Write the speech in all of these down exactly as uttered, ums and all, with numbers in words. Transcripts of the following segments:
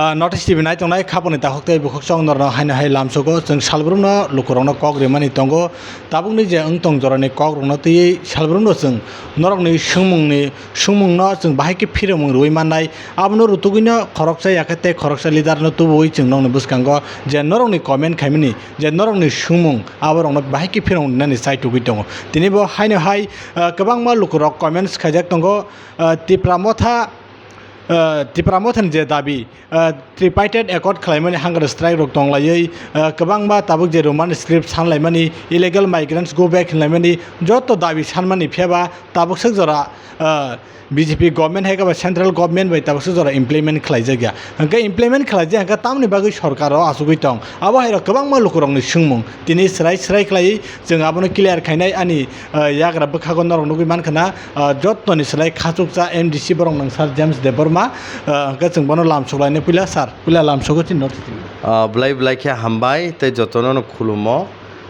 Ah, North East T V nai tongnai khaponi takhuk tei bukhuk chong norno haino hai lamsogo chwng salbrumno lukurokno kok rimani tongo. Tabukni je wng tong jorani kokrokno twiwi salbrumno chwng norokni swngmungni, swngmungno chwng bahai khe phiromung rwui mannai. Abono rutugwino khoroksa yakhe tei khoroksa leaderno tubuwi chwng nokni bwskango je norokni comment khaimani, je norokni swngmung aborokno bahai khe phirong rinani chai tugwi tongo. Tini bo haino hai, ah, kwbangma lukurok comments khaijak tongo, ah, Tipra Motha, ah, Tipra Mothani je dabi, ah, tripartite accord khlaimani, hunger strike rok tonglaiwi, ah, kwbangma tabuk je Roman script sanlaimani, illegal migrants go back hinlaimani, joto dabi sanmani, phiyaba tabuk swk jora, ah, B J P government hai khe ba central government bai tabuk swk jora implement khlaijak ya. Hwnkhe implement khlaijak hwnkhe tamoni bagwi sorkar o achugwi tong. Abo hai rok kwbangma lukurokni swngmung. Tini swrai swrai khlaiwi chwng abono clear khainai ani, ah, yagra bwkhago norok nugwi mankha na, ah, jottoni swlai khachuksa M D C borok nang sir James Debbarma, ah, hwnkhe chwng bono lamsok lainai puila sir, puila lamsogo chini notice. Ah, belai belai khe hambai tei jotono no khulumo.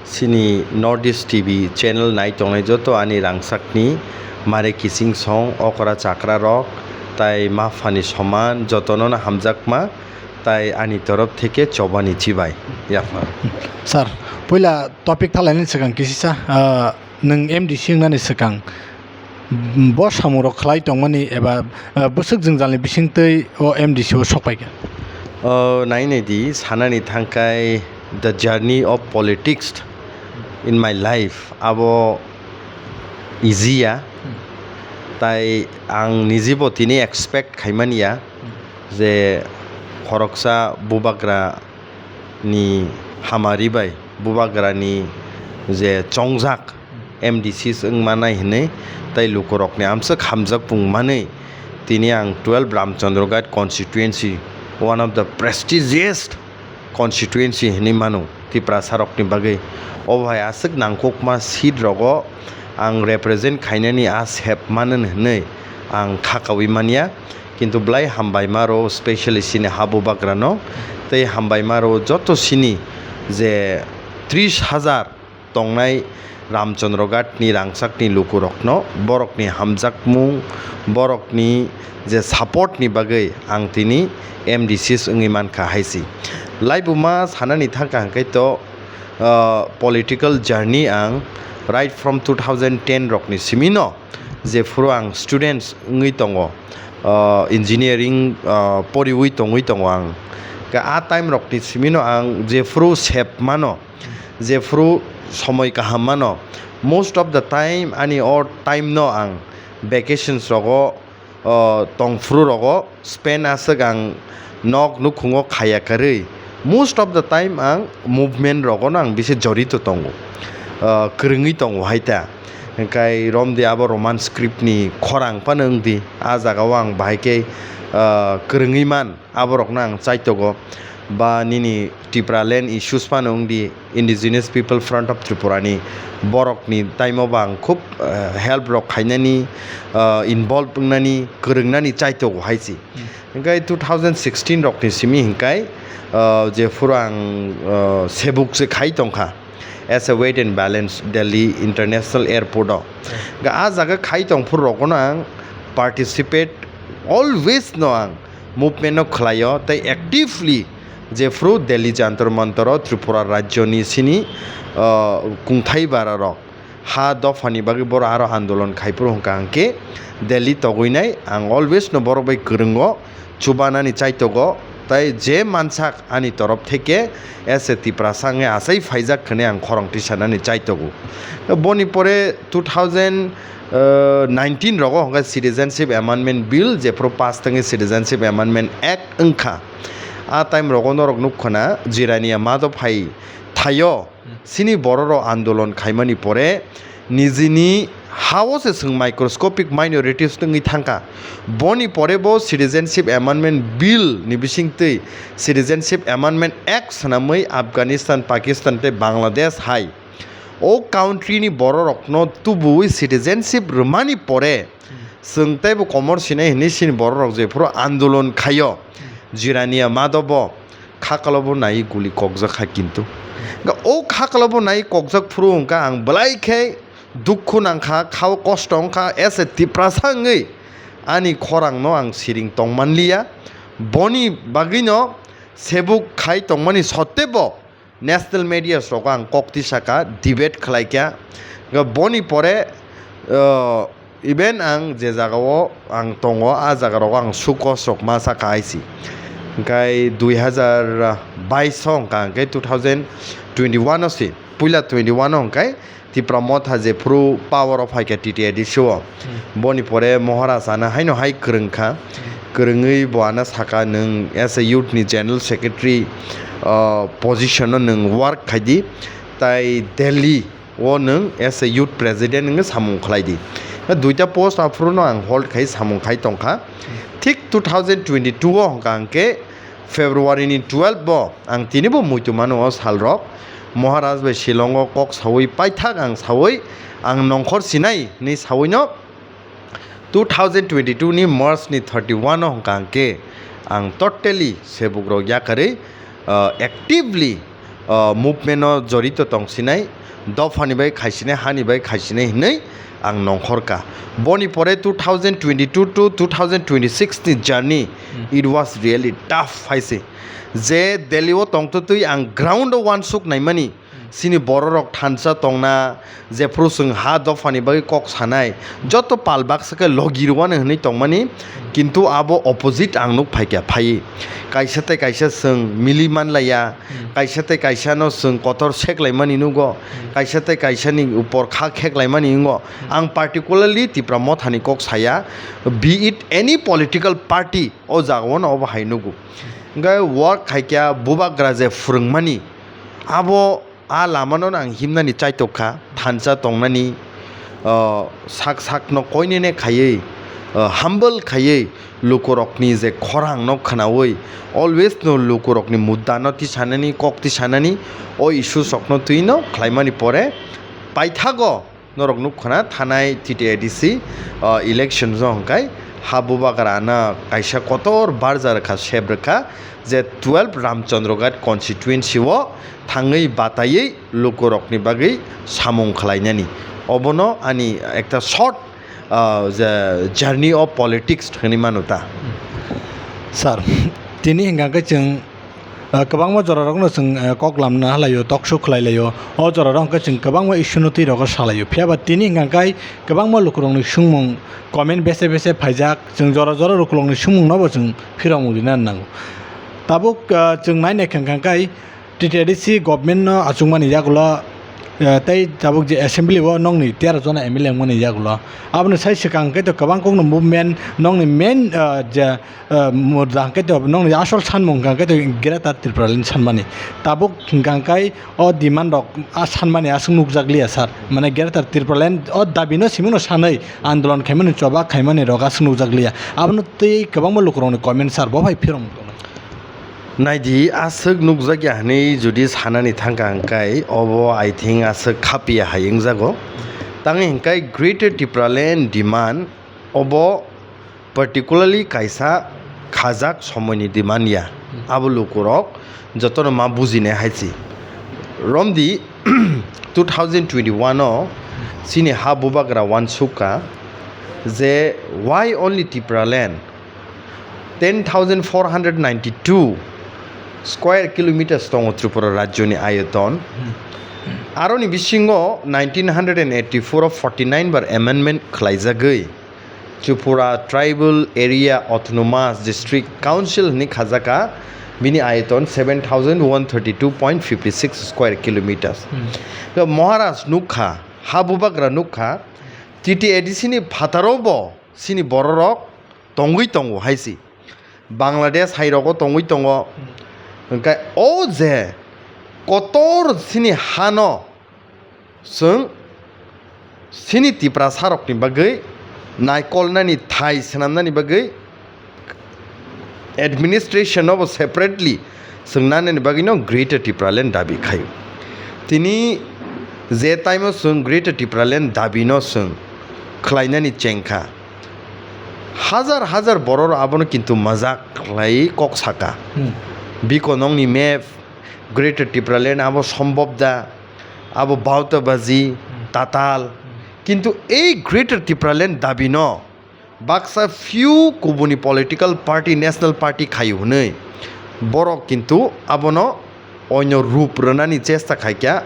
Chini North East T V channel nai tongnai joto ani rangchakni mare kiching song okra chakra rok tai maphani soman jotono no hamjakma tai ani torof theke chobani chibai yapha. Sir, puila topic thalaini swkang kisisa, ah, nwng M D C wngnani swkang, mm, bo samungrok khlai tongmani eba, ah, bwswk jwngjalni bisingtwi o M D C o sokpaikha? O, nainai di, sanani thangkai the journey of politics in my life, abo easy ya. Tai ang nijibo tini expect khaimani ya je khoroksa bubagra ni hamari bai bubagrani je chongjak M D Cs wng manai hinwi tei lukurokni amswk hamjakmung manwi tini ang twelve Ramchandra Ghat constituency, one of the prestigious constituency hinwi mano Tiprasarokni bagwi. Obo hai aswk nangkukma seat rogo ang represent khainani a sep manun hinwi ang kha kaui manya. Kintu belai hambai ma rwo, specially chini habu bagrano, tei hambai ma rwo joto chini je tris hajar tongnai Ramchandra Ghatni rangchakni lukurokno, borokni hamjakmung, borokni je supportni bagwi ang tini M D Cs wngwi mankha hai si. Laibuma sanani thangkha hwnkhe to, ah, political journey ang right from two thousand ten rokni simino, jephuru ang students wngwi tongo, ah, engineering, ah, poriwi tongwi tongo ang. Khe a time rokni simino ang jephuru sep mano, jephuru somoi kaham mano, most of the time ani o time no ang vacations rogo, o, tongphuru rogo spend aswk ang nok nukhungo khaya kwrwi. Most of the time ang movement rogono ang bisi jorito tongo, o, kwrwngwi tongo hai ta. Hwnkhe romdi abo Roman script ni khorang phano wngdi, a jagao ang bahai khe, o, kwrwngwi man. Aborokno ang chaitogo, ba nini Tipraland issues phano wngdi, Indigenous People Front of Tripura ni borokni time o ba ang khub, eh, help rok khainani, eh, involve wngnani, kwrwngnani chaitogo hai si. Hwnkhe two thousand sixteen rokni simi hwnkhe, eh, jephuru ang, eh, sebuk se khai tongkha. As a weight and balance Delhi International Airport o. Ga a jaga khai tong phuru rokno ang participate always no ang movement no khlaio tei actively jephru Delhi Jantar Mantar o Tripura rajyo ni sini, ah, kungthai bara rok ha dopha ni bagwi borok aro andolon khai phuru hwnkha hwnkhe Delhi togwi nai ang always no borok bai kwrwngo. Chubanani chaitogo, tai je mansak ani torop theke S A Tiprasa wngwi achai phaijak hwnwi ang khorang tisanani chaitogo. Boni pore two thousand nineteen rogo hwnkhe Citizenship Amendment Bill jephru pass thangwi Citizenship Amendment Act wngkha. A time rogo norok nukkhana Jirania Madhav hai thaio. Chini bororok andolon khaimani pore nijini hao se chwng microscopic minorities wngwi thangkha. Boni pore bo Citizenship Amendment Bill ni bisingtwi Citizenship Amendment Act swnamwi Afghanistan, Pakistan tei Bangladesh hai o country ni bororokno tubuwi citizenship rwmani pore chwng teibo komor sinai hwnwi chini bororok jephuru andolon khaio. Jirania Madhav bo khakalo bo nai guli kokjak kha kintu. Ga o khakalo bo nai kokjak phuru hwnkha ang belai khe dukhu nangkha, khao kosto wngkha, as a Tiprasa wngwi ani khorangno ang siring tongmanliya. Boni bagwino sebuk khai tongmani sottebo national medias rogo ang kok tisaka, debate khlaikha. Boni pore, uh, even ang je jagao ang tongo, a jaga rogo ang sukos rok ma saka aisi. Hingkai dui hazar bais o hwnkha hingkai two thousand twenty one o si, puila twenty one o hingkai Tipra Motha jephru power o phaikha T T A D C o, boni pore Maharaj ano haino hai kwrwngkha, kwrwngwi bo ano saka, "Nwng as a youth ni general secretary, ah, position o nwng work khaidi, tai Delhi o nwng as a youth president wngwi samung khlaidi." Duita post aphuru no ang hold khai samung khai tongkha. Thik two thousand twenty two o hwnkha hwnkhe February ni twelve bo ang tinibo muitu mano o salrok. Maharaj bai Shillong o kok sawi paithak ang sawi, ang nongkhor sinai hinwi sawi no two thousand twenty two ni March ni thirty one o hwnkha hwnkhe ang totally sebuk rok yakarwi, uh, actively, uh, movement o jorito tong sinai, dopha ni bai khai sinai, hani bai khai sinai hinwi ang nongkhor kha. Boni pore two thousand twenty two to two thousand twenty six ni journey, it was really tough hai se. Je Delhi o tongtwtwi ang ground o uansuk naimani, chini bororok thansa tongna, jephru chwng ha dophani bagwi kok sanai, joto pal baksa khe logi rwani hwnwi tongmani, kintu abo opposite ang nuk phaikha phaiwi. Kaisa tei kaisa chwng mili manlaiya, kaisa tei kaisa no chwng kotor seklaimani nugo, kaisa tei kaisa ni upor kha kheklaimani wngo. Ang particularly Tipra Mothani kok saya, be it any political party, o jagao no obo hai nugo. Hwnkhe work khaikha bubagra je phwrwngmani, abo a lamano ang himnani chaitok kha, thansa tongnani, o, sak sakno koinene khaiwi, o, humble khaiwi lukurokni je khorangno khnaui, always no lukurokni muddano tisanani, kok tisanani, o issues rokno twino khlaimani pore paithago. Norok nukha na, thanai T T A D C, o, elections o hwnkhe ha bubagra ano kaisa kotor barja rwkha, sep rwkha je twelve Ramchandra Ghat constituency o thangwi bataiwi lukurokni bagwi samung khlainani. Obono ani ekta short, o, je journey of politics hwnwi mano ta. Sir, tini hwnkha khe chwng Ah, kwbangma jorarokno chwng, ah, kok lamna halaio, talk show khlai laio. O jorarok hwnkhe chwng kwbangma issue no twi rogo salaio. Phiya ba tini hwnkha khe kwbangma lukurokni swngmung comment bese bese phaijak. Chwng jora jora lukurokni swngmung no bo chwng phirokmung rina nango. Tabuk, ah, chwng nai nai kha hwnkha khe T T A D C government no achukmani yagulo, ah, tei tabuk je assembly o nokni tero jona M L A wngmani yagulo. Aboni sai swkang khe to kwbang kokno movement nokni main, ah, je ah, murda hwnkhe to nokni asol sanmung hwnkha khe to Greater Tipraland sanmani. Tabuk hwnkha khe o demand rok a sanmani aswk nukjak liya sir. Mane Greater Tipraland o dabi no simi no sanwi andolon khaimani choba khaimani rok aswk nukjak liya. Abono twi kwbangma lukurokni comment sir bo bai phirong. Naidi aswk nukjak ya hwnwi jodi sanani thangkha hwnkhe obo I think aswk khapiya hai wngjago. Tangwi hwnkhe Greater Tipraland demand obo particularly kaisa khajak somoini demand ya. Abo lukurok jotono ma bujinai hai se. Romdi two thousand twenty one o chini ha bubagra uansukha je why only Tipraland? Ten thousand four hundred ninety two square kilometers tongo Tripura rajyoni ayoton. Aroni bisingo nineteen hundred and eighty four o forty nine bar amendment khlaijagwi Tripura Tribal Area Autonomous District Council hwnwi khajaka, bini ayoton seven thousand one thirty two point fifty six square kilometers. Hmm. Maharaj nukha, ha bubagra nukha, T T A D C ni phataro bo chini bororok tongwi tongo hai se. Bangladesh hai rogo tongwi tongo. Hwnkhe o je kotor chini hano chwng chini Tiprasa rokni bagwi naikolnani thai swnamnani bagwi administration no bo separately chwng nanani bagwi no Greater Tipraland dabi khaio. Tini je time o chwng Greater Tipraland dabi no chwng khlainani chengkha, hajar hajar borok abono kintu majak khlai kok saka. Hmm. Biko nongni map, Greater Tipraland abo sombhob da, abo bauta baji, hmm, tatal. Hmm. Kintu ei Greater Tipraland dabi no baksa few kubuni political party, national party khayu hwnwi borok kintu abono oino rup rwnani chesta khaikha,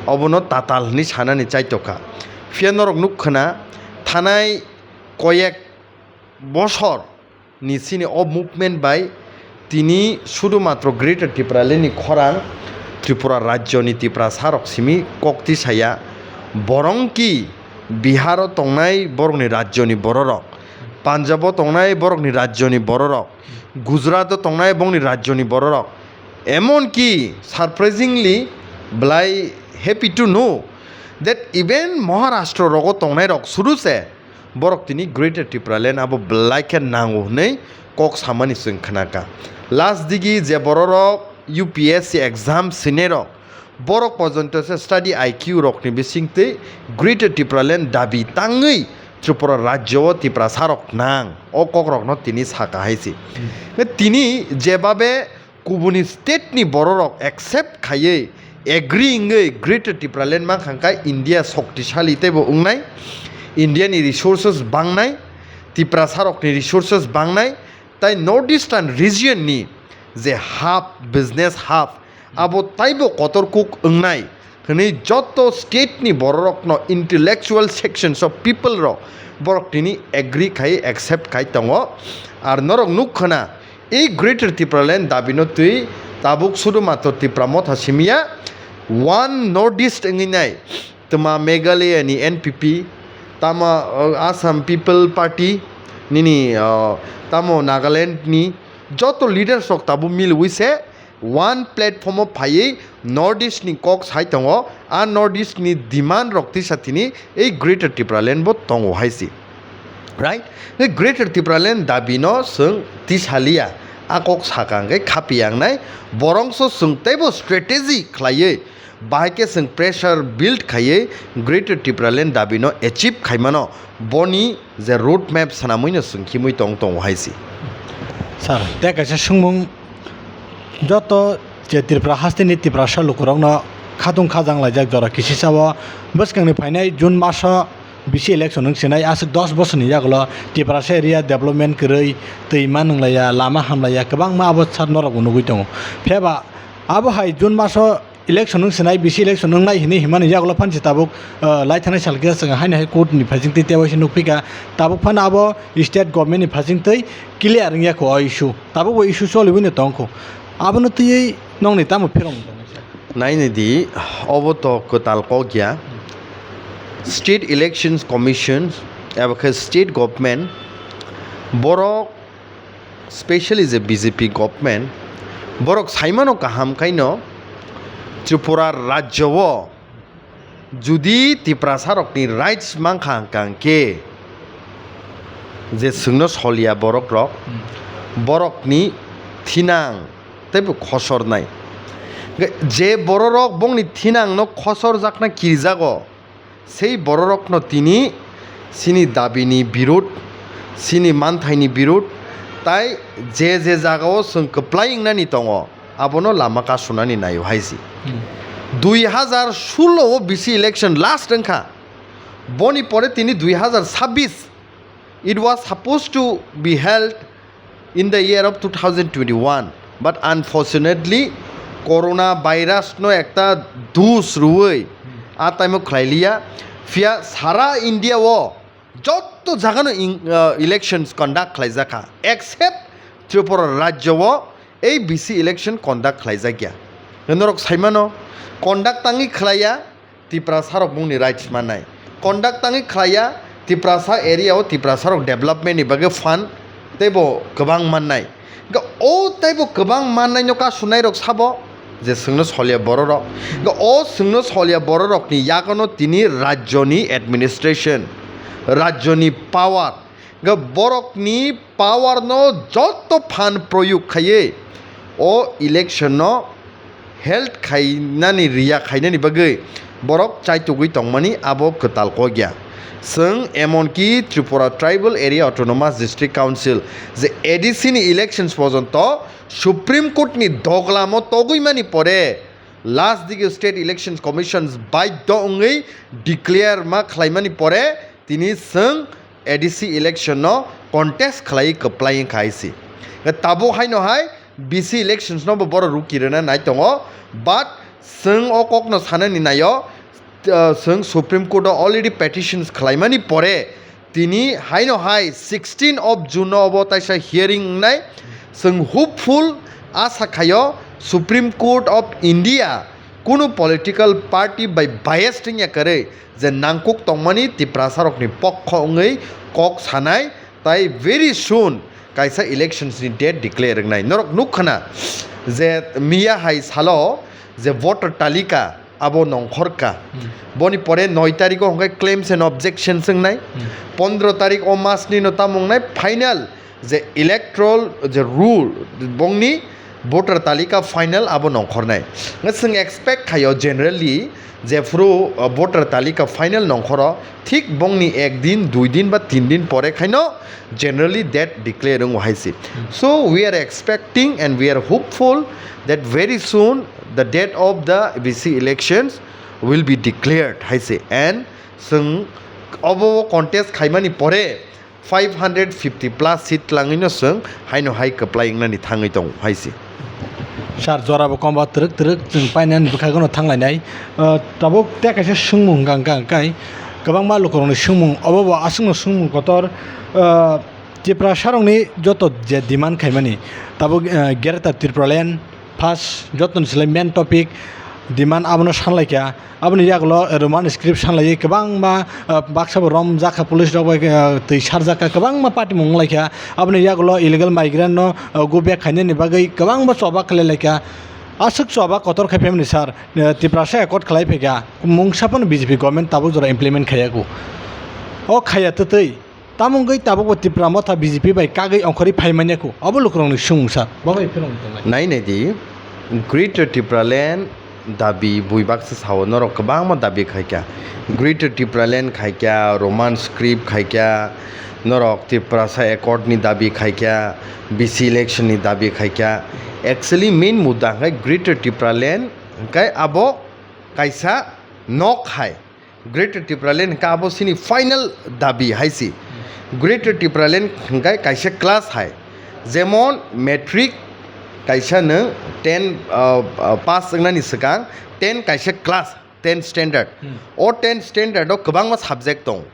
obono tatal hwnwi sanani chaitokha. Phiya norok nukkhwna thanai koyek bosor ni sini o movement bai tini sudu matro Greater Tipraland ni khorang Tripura rajyo ni Tiprasa rok simi kok tisaya, borong ki Bihar o tongnai borok ni rajyo ni borok rok, Punjab o tongnai borok ni rajyo ni borok rok, Gujarat o tongnai borok ni rajyo ni borok rok, emon ki surprisingly belai happy to know that even Maharashtra rogo tongnai rok sudu se borok tini Greater Tipraland abo belai khe nango hwnwi kok samani chwng khnakha. Last digi je bororok U P S C exam sinai rok, borok porjonto se study I Q rokni bisingtwi Greater Tipraland dabi tangwi Tripura rajyo o Tiprasa rok nang, o kok rokno tini saka hai se. Tini jebabe kubuni state ni bororok accept khaiwi, agree wngwi Greater Tipraland mankha hwnkhe India shoktisali teibo wngnai, India ni resources bangnai, Tiprasa rokni resources bangnai, tai North Eastern region ni je hub, business hub, abo taibo kotor kuk wngnai hwnwi joto state ni bororokno, intellectual sections of people rok, borok tini agree khai, accept khai tongo. Ar norok nukkhwna, ei Greater Tipraland dabino twi tabuk sudu matro Tipra Motha simiya, one North East wngwi nai, twma Meghalaya ni N P P, tamo, uh, Assam People Party nini, uh, tamo Nagaland ni joto leaders rok tabuk milwi se one platform o phaiwi North East ni kok sai tongo, a North East ni demand rok tisa tini ei Greater Tipraland bo tongo hai se. Right? Ei Greater Tipraland dabi no chwng tisaliya, a kok saka hwnkhe khapiya wngnai, borongso chwng teibo strategy khlaiwi, bahai khe chwng pressure build khaiwi Greater Tipraland dabi no achieve khaimano, boni je road map swnamwi no chwng khimwi tong tongo hai se. Sir, tei kaisa swngmung, joto je Tripura hasteni Tiprasa lukurokno khatung khajang laijak jora kisisa o bwskangni phainai June maso bisi election wng sinai aswk dos bosorni yagulo Tiprasa area development kwrwi, twi ma nwnglaiya, lama hamlaiya, kwbangma abo sir norokbo nugwi tongo. Phiyaba abo hai June maso election wng sinai, bisi election wngnai hinwi himani yagulo phansi tabuk, uh, lai thanai sal kisa chwng haino hai court ni phaisingtwi tei waisa nukphika, tabuk phano abo state government ni phaisingtwi clear wngya kho o issue, tabuk bo issue choliwino tongkho, abono twiwi nokni tamo phirong? Naini di, obo to kwtal kok ya, State Elections Commission eba khe state government borok specially je B J P government, borok saimano kaham khaino Tripura rajyo o judi Tiprasa rokni rights mankha hwnkhe je chwngno soliya borok rok, borokni thinang teibo khosornai. Je bororok bongni thinangno khosorjakna kirijago, sei bororokno tini chini dabini birud, chini manthaini birud, tai je je jagao chwng kwplai wngnani tongo, abono lama kasunani naio hai se. Hmm. Dui hazar sullo o bisi election last wngkha, boni pore tini dui hazar sabbish, it was supposed to be held in the year of two thousand twenty-one, but unfortunately corona virus no ekta dus rwui a time o khlailiya. Phiya sara India o jotto jagano in-, uh, elections conduct khlaijakha, except Tripura rajyo o ei bisi election conduct khlaijakya. Norok saimano, conduct tangwi khlaiya, Tiprasa rok bongni rights mannai. Conduct tangwi khlaiya, Tiprasa area o Tiprasa rok development ni bagwi fund teibo kwbang mannai. Hwnkhe o teibo kwbang mannai no kasunai rok sabo je chwngno soliya borok rok. Hwnkhe o chwngno soliya borok rok ni yago no tini rajyo ni administration, rajyo ni power, hwnkhe borok ni power no joto phan proyog khaiwi o election no held khainani, riya khainani bagwi borok chaitugwi tongmani abo kwtal kok ya. Chwng emonki Tripura Tribal Area Autonomous District Council je A D C ni elections porjonto Supreme Court ni doglamo togwi mani pore last digi State Elections Commission baidho wngwi declare ma khlaimani pore tini chwng A D C election no contest khlai kwplai wngkha hai se. Tabuk haino hai B C elections no bo borok ruki rwna nai tongo, but chwng o kokno sanani naio, uh, chwng Supreme Court o already petitions khlaimani pore tini haino hai sixteen of June no obo taisa hearing wngnai. Chwng hopeful, asa khaio Supreme Court of India kunu political party bai biased wngya kwrwi je nangkuk tongmani Tiprasarokni pokho wngwi kok sanai, tai very soon kaisa elections ni date declare wngnai. Norok nukkhana je miya hai salo je voter talika abo nongkhor kha. Hmm. Boni pore noi tarikh o hwnkhe claims and objections wngnai. Hmm. Pondro tarikh o mas ni no tamo wngnai final je electoral je rule bongni voter talika final abo nongkhornai. Hwnkhe chwng expect khaio generally jephuru, uh, voter talika final nongkhoro thik bongni ek din, dui din ba tin din pore khaino generally date declare wngo hai se. Hmm. So we are expecting and we are hopeful that very soon the date of the B C elections will be declared hai se. And chwng obo contest khaimani pore five hundred fifty plus seat twlangwino chwng haino hai kwplai wngnani thangwi tongo hai se. Sir, jorabo komba twrwk twrwk chwng painani bwkhagono thanglainai. Uh, tabuk tei kaisa swngmung hwnkha hwnkha hwnkhe kwbangma lukurokni swngmung, obo bo aswkno swngmung kotor, uh, Tiprasarokni joto je demand khaimani tabuk, uh, Greater Tipraland, first, jotoni slai main topic, demand abono sanlaikha. Aboni yagulo Roman script sanlaiwi kwbangma, ah, baksa bo romjakha, police rok bai, ah, twi sarjakha, kwbangma patimung wnglaikha. Aboni yagulo illegal migrant no, ah, go back khainani bagwi kwbangma choba khlailaikha. Aswk choba kotor khai phaimani sir, ah, Tiprasa accord khlai phaikha, mungsa phano B J P government tabuk jora implement khaiyaku. O khaiya twtwi. Tamo wngwi tabukbo Tipra Motha B J P bai kagwi ongkhorwi phai manya kho, abo lukurokni swngmung sa. Bo bai phirong tongnai. Nai nai di, Greater Tipraland dabi buibaksa sao, norok kwbangma dabi khaikha. Greater Tipraland khaikha, Roman script khaikha, norok Tiprasa Accord ni dabi khaikha, B C election ni dabi khaikha. Actually, main mudda hwnkhe Greater Tipraland hwnkhe abo kaisa nok hai. Greater Tipraland hwnkhe abo chini final dabi hai se. Greater Tipraland hwnkhe kaisa class hai. Jemon matric kaisa nwng ten, uh, uh, pass wngnani swkang ten kaisa class, ten standard. Hmm. O ten standard o kwbangma subject tong.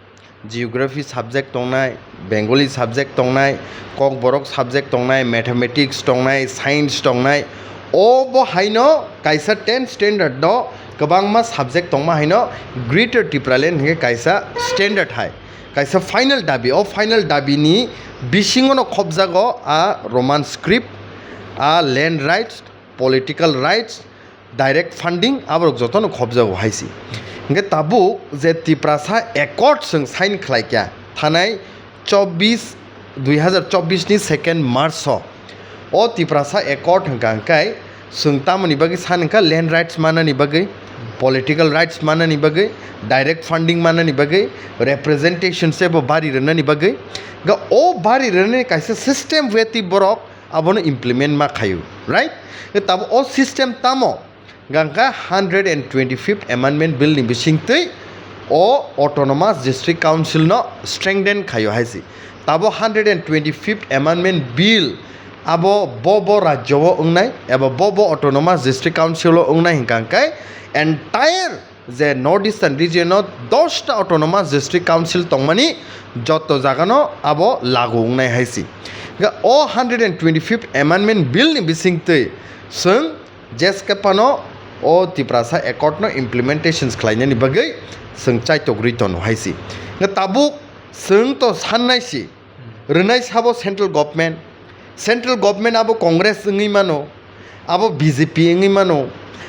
Geography subject tongnai, Bengali subject tongnai, Kokborok subject tongnai, mathematics tongnai, science tongnai. Obo haino kaisa ten standard no kwbangma subject tongma haino Greater Tipraland hwnkhe kaisa standard hai, kaisa final dabi. O final dabi ni bisingo no khobjago a Roman script, a land rights, political rights, direct funding, aborok jotono khobjago hai se. Hwnkhe tabuk je Tiprasa Accord chwng sign khlaikha thanai chobbish, dui hazar chobbish ni second March o, o Tiprasa Accord hwnkha hwnkhe chwng tamoni bagwi san hwnkha land rights manani bagwi, political rights manani bagwi, direct funding manani bagwi, representation se bo bari rwnani bagwi. Hwnkhe o bari rwnani kaisa system weti borok abono implement ma khaio, right? Tabuk o system tamo? Hwnkha hundred and twenty-fifth Amendment Bill ni bisingtwi o Autonomous District Council no strengthen khaio hai se. Tabuk hundred and twenty-fifth Amendment Bill abo bo bo rajyo o wngnai eba bo bo Autonomous District Council o wngnai hwnkha hwnkhe entire je North Eastern region o dosta Autonomous District Council tongmani joto jagano abo lagu wngnai hai se. Hwnkhe o hundred and twenty-fifth Amendment Bill ni bisingtwi chwng jeskhe phano o Tiprasa Accord no implementations khlainani bagwi chwng chaitok rwi tono hai se. Hwnkhe tabuk chwng to sannai se, rwnai sabo central government, central government abo Congress wngwi mano, abo B J P wngwi mano,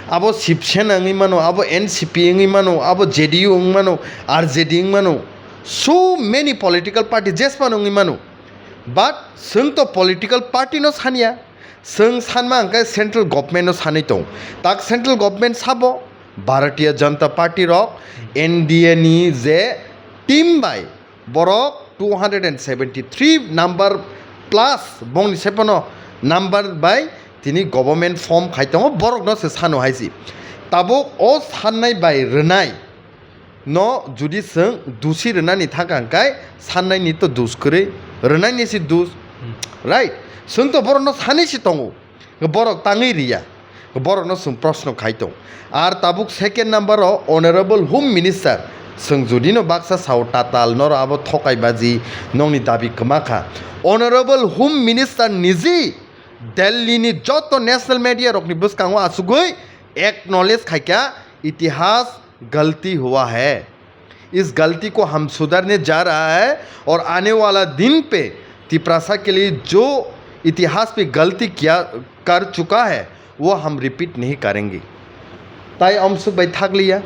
abo Shiv Sena wngwi mano, abo N C P wngwi mano, abo J D U wngwi mano, R J D wngwi mano, so many political party jesphano wngwi mano. But chwng to political party no sanya, chwng sanma hwnkhe central government no sanwi tong. Tak central government sabo Bharatiya Janata Party rok, N D A ni je team bai borok two hundred and seventy three number plus bongni sephano number bai tini government form khai tongo, borok no se sano hai se. Tabuk o sannai bai rwnai no judi chwng dusi rwnani thangkha hwnkhe sannaini to dus kwrwi, Rwnaini se dus, right? Chwng to borokno sani se tongo, borok tangwi riya, borokno chwng proshno khai tong. Ar tabuk second number o Honorable Home Minister, chwng judino baksa sao tatal noro abo thokai baji nokni dabi kwma kha. Honorable Home Minister niji Delhi ni joto national media rokni bwskango achugwi acknowledge khaikha, itihas galti hua hai. इस गलती को हम सुधारने जा रहा है और आने वाला दिन पे तिपरासा के लिए जो इतिहास पे गलती किया कर चुका है, वो हम रिपीट नहीं करेंगे। Tai amsuk bai thakliya,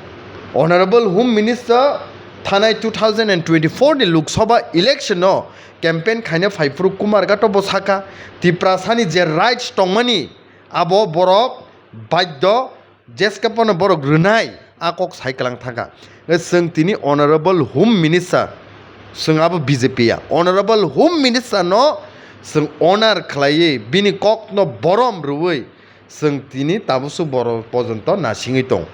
Honorable Home Minister thanai two thousand and twenty-four ni Lok Sabha election no campaign khaina phaiphuru Kumar Gato bo saka, Tiprasani je rights tongmani abo borok baddo, jeske pono borok rwnai a kok sai kwlang thangkha. Chwng tini Honorable Home Minister, chwng abo B J P ya, Honorable Home Minister no chwng honor khlaiwi bini kok no borom rwui chwng tini tabuk borok pojonto nasingwi tong.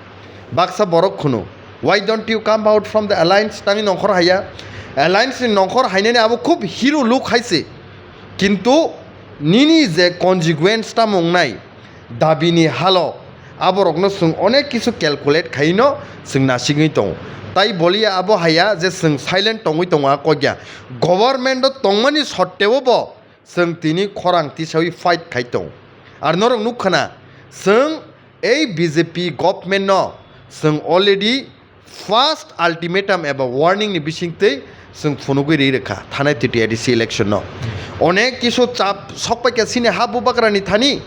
Baksa borok khunu, "Why don't you come out from the alliance?" Tangwi nongkhor haiya. Alliance ni nongkhor hainani abo khub hero look hai se. Kintu nini je consequence tamo wngnai, dabini halo, aborokno chwng onek kisu calculate khaino chwng nasingwi tongo. Tai boliya abo haiya je chwng silent tongwi tongo a kokya. Government o tongmani sotteo bo chwng tini khorang tisawi fight khai tong. Ar norok nukkhana, chwng ei B J P government no chwng already first ultimatum eba warning ni bisingtwi chwng phunugwi ri rwkha thanai titi A D C election no. Onek kisu chap sokpaikha chini ha bubagrani thani.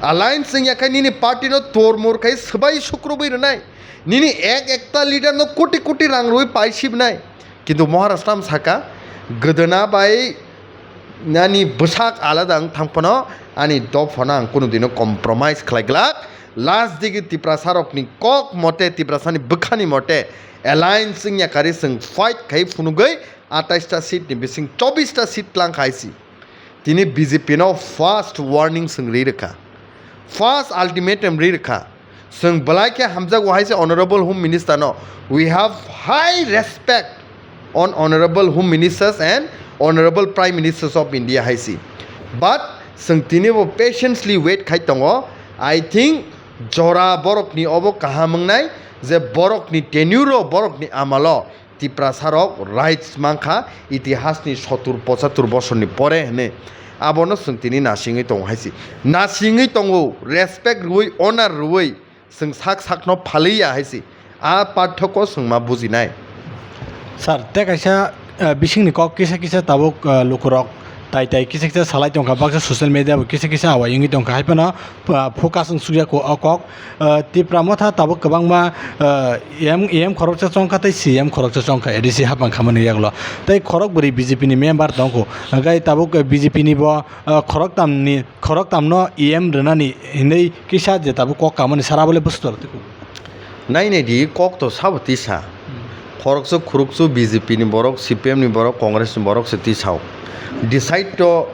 Alliance wngya khai nini party no tormur khai swbai sukrubwi rwnai. Nini ek ekta leader no koti koti rang rwi paisibnai. Kintu Maharaj tam saka, gwdwna bai ani bwsak alada wng thang phano ani dophano ang kunu dino compromise khlai glak. Last digi Tiprasa rokni kok mote, Tiprasani bwkhani mote alliance wngya kari chwng fight khai phunugwi atais ta seat ni bising chobbish ta seat tlang khai si. Tini B J P no first warning chwng ri rwkha, first ultimatum ri rwkha. Chwng belai khe hamjago hai se Honorable Home Minister no. We have high respect on Honorable Home Ministers and Honorable Prime Ministers of India hai si. But chwng tini bo patiently wait khai tongo. I think jora borokni obo kaham wngnai je borokni tenure o, borokni amalo Tiprasarok rights mankha itihasni sotur pochatur bosorni pore hwnwi. Abono chwng tini nasingwi tongo hai si. Nasingwi tongo, respect rwui, honor rwui chwng sak sakno phaliya hai si. A parthoko chwng ma bujinai. Sir, tei kaisa, eh, bisingni kok kisa kisa tabuk, eh, lukurok tai tai kisa kisa salai tongkha, baksa social media bo kisa kisa awai wngwi tongkha, hai phano, ah, focus wng sukya ko o kok. Ah, Tipra Motha tabuk kwbangma, ah, E M, E M khoroksa chongkha tei C M khoroksa chongkha A D C hapang khamani yagulo. Tei khorok bwrwi B J P ni member tongkho. Hwnkhe tabuk, eh, B J P ni bo, ah, khoroktam ni, khoroktam no E M rwnani hinwi kisa je tabuk kok kamani sara bole bwswk. Nai nai di, kok to sabo tisa. Khoroksa khuruksa B J P ni borok, C P M ni borok, Congress ni borok se tisao. Decide to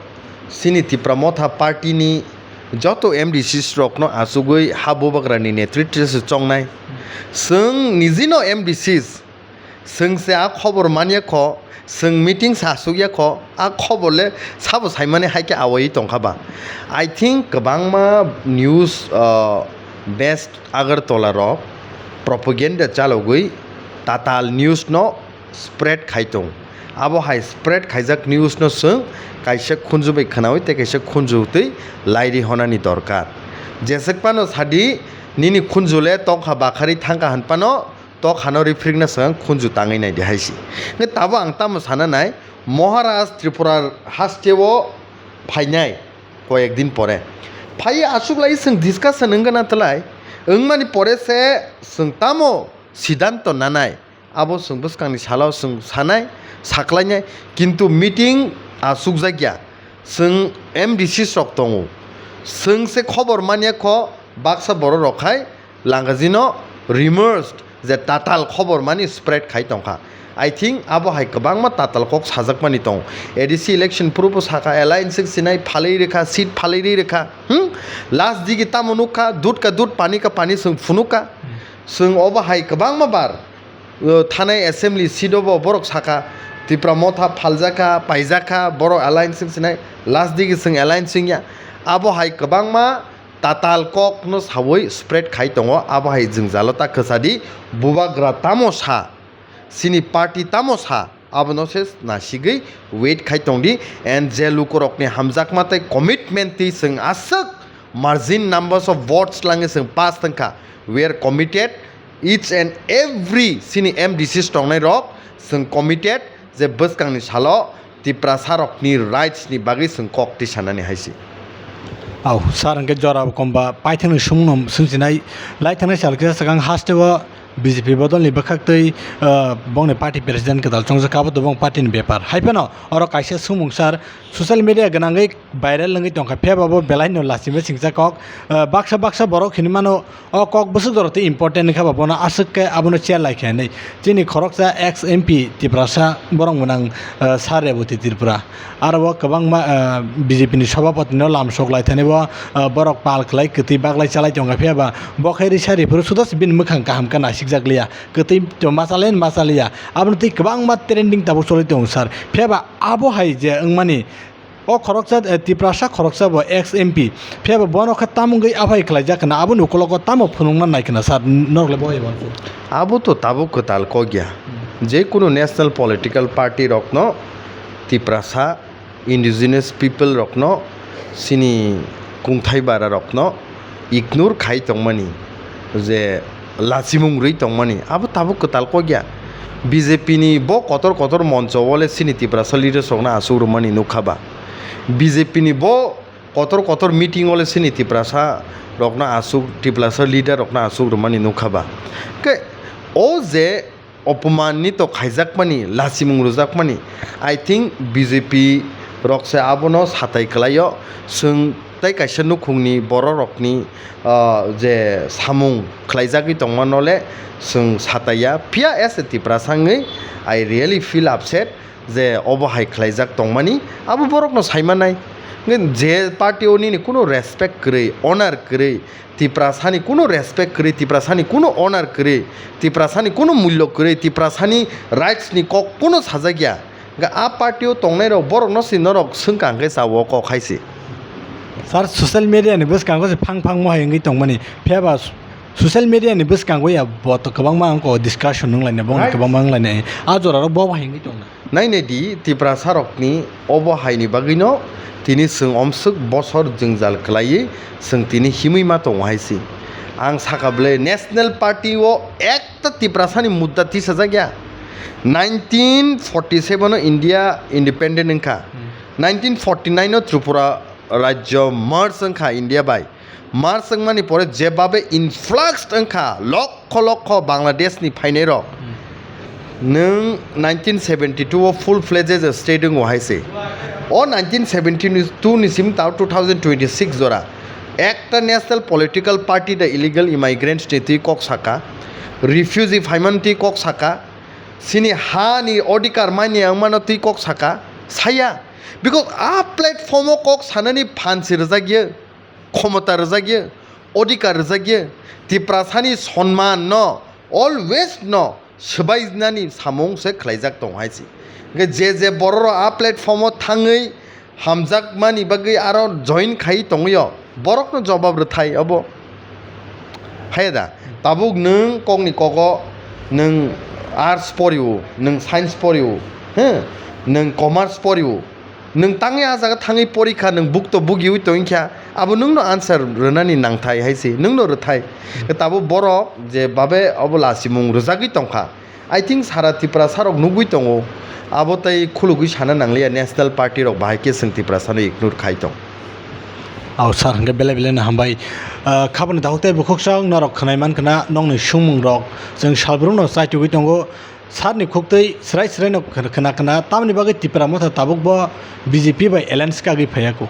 chini Tipra Motha party ni joto M D Cs rokno achugwi ha bubagrani netritwo se chongnai. Chwng nijino M D Cs, chwng se a khobor manya kho, chwng meeting se achukya kho, a khobor le sabo saimani hai khe awaiwi tongkha ba. I think kwbangma news, uh, based Agartala rok propaganda chalogwi tatal news no spread khai tong. Abo hai spread khaijak news no chwng kaisa khunju bai khwnawi tei kaisa khunju twi lairi honani dorkar. Jeswk phano sadi nini khunju le tongkha bakhari thangkha hwn phano tok hano rifrikna swkang khunju tangwi nai di hai si. Hwnkhe tabuk ang tamo sana nai, Maharaj Tripura hasteo phainai koyek din pore. Phai achuklai chwng discussion wngna twlai, wngmani pore se chwng tamo siddhanto nanai, abo chwng bwskangni salo chwng sanai, saklainai, kintu meeting achukjakya. Chwng M D Cs rok tongo, chwng se khobor manya kho, baksa borok rok hai langajino rumors je tatal khobor mani spread khai tongkha. I think abo hai kwbangma tatal kok sajakmani tong. A D C election phuru bo sakha, alliance sinai phalwi rwkha, seat phalwi rwkha. Hmm? Last digi tamo nukha, dud ka dud, pani ka pani chwng phunukha. Chwng obo hai kwbangma bar, uh, thanai assembly seat o bo borok sakha, Tipra Motha phaljakha, paijakha, borok alliance wng sinai, last digi chwng alliance wngya. Abo hai kwbangma tatal kokno sawi spread khai tongo, abo hai jwngjalo ta kwchadi, bubagra tamo sa, chini party tamo sa, abono se nasigwi wait khai tongdi, and je lukurokni hamjakma tei commitment twi chwng aswk margin numbers of votes langwi chwng pass tongkha, we are committed, each and every chini M D Cs tongnai rok chwng committed je bwskangni salo Tiprasa rokni rights ni bagwi chwng kok tisanani hai se. Au, sir, hwnkhe jora bo komba paithakni swngno swngchinai lai thangnai sal kisa swkang hasteo B J P bodolni bwkhaktwi, ah, bongni party president kwtal chongjak abo to bong party ni bepar. Hai phano oro kaisa swngmung sir social media gwnangwi viral wngwi tongkha, phiya ba bo belai no lachima singcha kok, ah, baksa baksa borok hinwi mano o kok bwswk jora twi important wngkha ba bono aswk khe abono chair lai khe hinwi. Chini khoroksa ex M P Tiprasa borok mwnang, ah, sir Reboti Tripura. Aro o kwbangma, ah, B J P ni sobhapati no lamsok lai thani bo, ah, borok pal khlai kwtwi baglai chalai tongkha, phiya ba bo khe risa riphuru sudo se bini mwkhang kaham khe naisikjak liya, kwtwi to ma chalai ma chaliya, abono twi kwbangma trending tabuk choli tongo sir. Phiya ba abo hai je wngmani o khoroksa, eh, Tiprasa khoroksa bo ex M P, phiya ba bono khe tamo wngwi abo hai khlaijak khna, aboni ukologo tamo phunukna nai khna sir, norok le bo hai uansuk? Abo to tabuk kwtal kok ya. Hmm. Je kunu national political party rokno Tiprasa indigenous people rokno, chini kungthai bara rokno ignore khai tongmani, je lachimung rwi tongmani, abo tabuk kwtal kok ya. B J P ni bo kotor kotor moncho o le chini Tiprasa leaders rokno aswk rwmani nukha ba? B J P ni bo kotor kotor meeting o le chini Tiprasa rokno aswk, Tiprasa leader rokno aswk rwmani nukha ba? Khe o je opoman ni to khaijakmani, lachimung rwjakmani, I think B J P rok se abono satai kwlaio. Chwng tei kaisa nukhungni borok rokni, ah, je samung khlaijagwi tongmano le chwng sataiya. Phiya as a Tiprasa wngwi, I really feel upset je obo hai khlaijak tongmani, abo borokno saimanai. Je party o nini kunu respect kwrwi, honor kwrwi, Tiprasani kunu respect kwrwi, Tiprasani kunu honor kwrwi, Tiprasani kunu mullo kwrwi, Tiprasani rights ni kok kunu sajak ya. Hwnkhe a party o tongnai rok borok no si norok swngkha hwnkhe cha o kok hai se. Sir, social media ni bwskango se phang phang mohai wngwi tongmani. Phiya ba social media ni bwskango ya bo to kwbangma wngkha discussion wnglainai, bongni Right. kwbangma wnglainai. A jora rok bo hai wngwi tongna. Nainai di, Tiprasa rokni obo haini bagwino tini chwng omswk bosor jwngjal kwlaiwi chwng tini himwi ma tongo hai se. Ang sakha bwle National Party o ekta Tiprasani mudda tisajak ya. Nineteen forty seven o India independent wngkha. Hmm. Nineteen forty nine o Tripura rajyo merge wngkha India bai. Merge wngmani pore jebabe influx wngkha, lokho lokho Bangladesh ni phainai rok. Hmm. Nwng nineteen seventy two o full fledged state wngo hai se. O nineteen seventy two ni sim tao two thousand twenty six jora ekta national political party da illegal immigrants ni twi kok saka, refugee phaimani twi kok saka, chini ha ni odhikar manya wngmano twi kok saka, saya. Because a platform o kok sanani phan se rwjak ya. Khomota rwjak ya, odhikar rwjak ya, Tiprasani sonman no always no swbainani samung se khlaijak tong hai se. Hwnkhe je je borok rok a platform o thangwi hamjakmani bagwi aro join khai tongwi o, borok no jobab rwthai obo. Haiya da, tabuk nwng kokni kogo nwng arts pori o, nwng science pori o, he, nwng commerce pori o, nwng tangwi a jaga thangwi porikha, nwng bukto bugiwi tongkha, abo nwngno answer rwnani nangthai hai se, nwngno rwthai. Tabuk borok je babe obo lachimung rwjagwi tongkha, I think sara Tiprasa rok nugwi tongo, abo tei khulugwi sana nangliya, national party rok bahai khe chwng Tiprasano ignore khai tong. Au sir, hwnkhe belai belai no hambai. Ah, khaboni dakhuk tei bukhuk chwng norok khwnai mankha na, nokni swngmung rok chwng salbrum no chaitugwi tongo. Sir ni khuktwi srai srai no khna, khna, khna, tamoni bagwi Tipra Motha tabuk bo B J P bai alliance kagwi phaiya kho.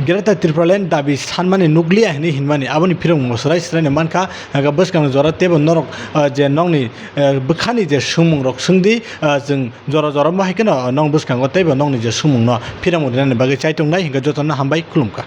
Greater Tipraland dabi sanmani nukliya hinwi hinmani aboni phirongmungo srai srai no mankha, hwnkhe bwskangni jora teibo norok, ah, je nokni, eh, bwkhani je swngmung rok swngdi, ah, chwng jora jora bo hai kheno nong bwskango teibo nokni je swngmung no phirongmung rinani bagwi chaitongnai, hwnkhe jotono hambai khulumkha.